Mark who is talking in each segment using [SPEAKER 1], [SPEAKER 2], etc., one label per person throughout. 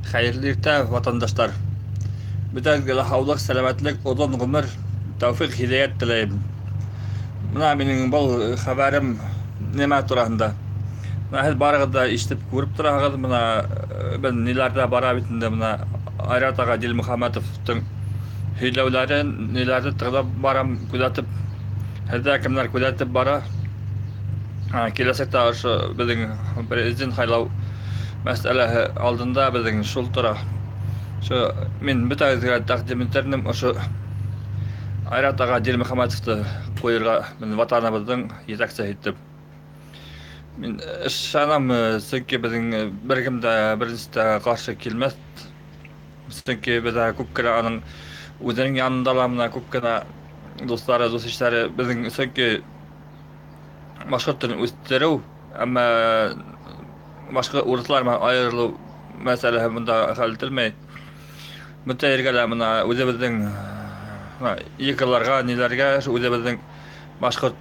[SPEAKER 1] Хәйерле иртә, ватандаштар! Бөтәгеҙгә лә һаулыҡ, сәләмәтлек, оҙон ғүмер, тәүфиҡ, һиҙәйәт теләйем. Мына минең был хәбәрем нимә тураһында. Мына һеҙ барығыҙ да ишетеп күреп тораһығыҙ, мына беҙ ниләрҙә бара бит инде, мына Айрат аға Дилмөхәмәтовтың һөйләүләрен, ниләрҙе тыңлап барам, күҙәтеп. Һеҙҙә кемдәр күҙәтеп бара? Киләсәктә ошо беҙҙең президент һайлау мәсьәләһе алдында беҙҙең шул тора. Шо мин бөтәгеҙгә тәҡдим итер инем ошо Айрат аға Дилмөхәмәтовты ҡуйырға беҙ ватаныбыҙҙың етәксеһе итеп. Мин ышанам, сөнки беҙҙең бер кем дә беренсе дә ҡаршы килмәҫ. Сөнки беҙҙә күп кенә аның үҙенең янында ла мына күп кенә дуҫтары, дуҫ-иштәре беҙҙең, сөнки башҡорт телен үҫтереү, әммә башҡа урыҫлар менән айырылыу мәсьәләһе бында хәл ителмәй. Бөтә ергә лә мына үҙебеҙҙең ЕКларға, ниләргә үҙебеҙҙең башҡорт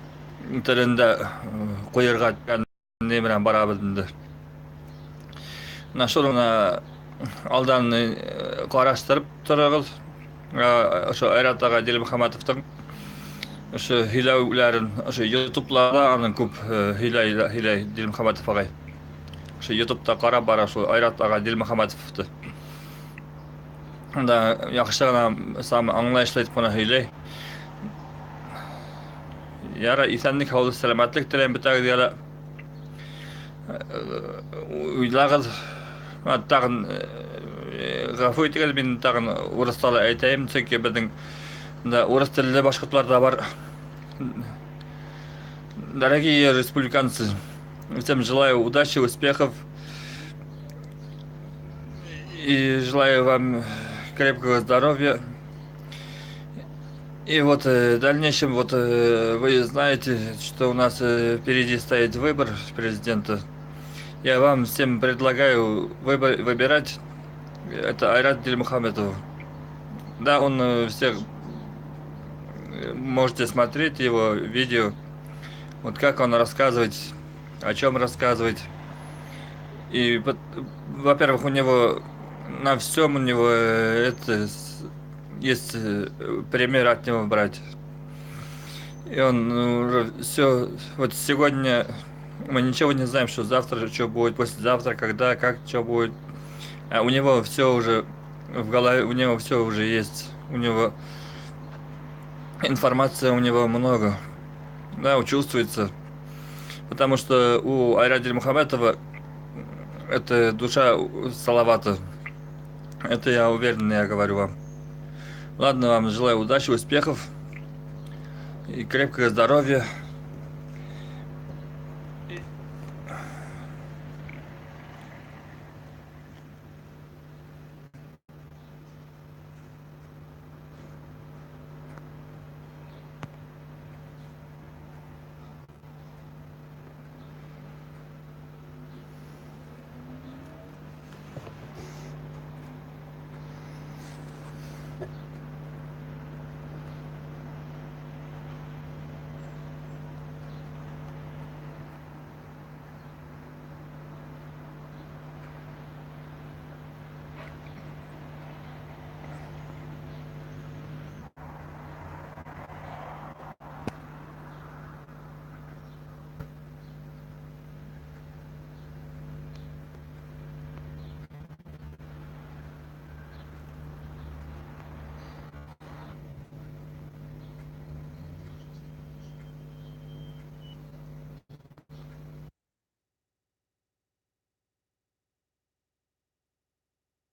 [SPEAKER 1] телен дә ҡуйырға тигән ни менән барабыҙ инде. Мына шул мына алдан ҡараштырып тороғоҙ. Ошо Айрат ағай Дилмөхәмәтовтың ошо һөйләүләрен, ошо ютубларҙа аның күп һөйләй, һөйләй Дилмөхәмәтов ағай. Ошо ютубта ҡарап бара шул Айрат ағай Дилмөхәмәтовты. Унда яҡшы ғына сам аңлайышлы итеп ҡына һөйләй. Ярай, иҫәнлек, һаулыҡ, сәләмәтлек теләйем бөтәгеҙгә лә. Уйлағыҙ, тағын ғәфү итегеҙ, мин тағын урыҫса ла әйтәйем, сөнки беҙҙең урыҫ телле башҡортлар ҙа бар. Дорогие республиканцы, всем желаю удачи, успехов и желаю вам крепкого здоровья. И вот в дальнейшем вот вы знаете, что у нас впереди стоит выбор президента. Я вам всем предлагаю выбирать это Айрат Дильмухаметов. Да, он всех можете смотреть его видео, вот как он рассказывает, о чем рассказывает. И, во-первых, у него на всем у него это есть пример от него брать. И он уже все, вот сегодня мы ничего не знаем, что завтра, что будет, послезавтра, когда, как, что будет. А у него все уже в голове, у него все уже есть. У него информация у него много. Да, чувствуется. Потому что у Айрата Дильмухаметова это душа Салавата. Это я уверен, я говорю вам. Ладно, вам желаю удачи, успехов и крепкого здоровья.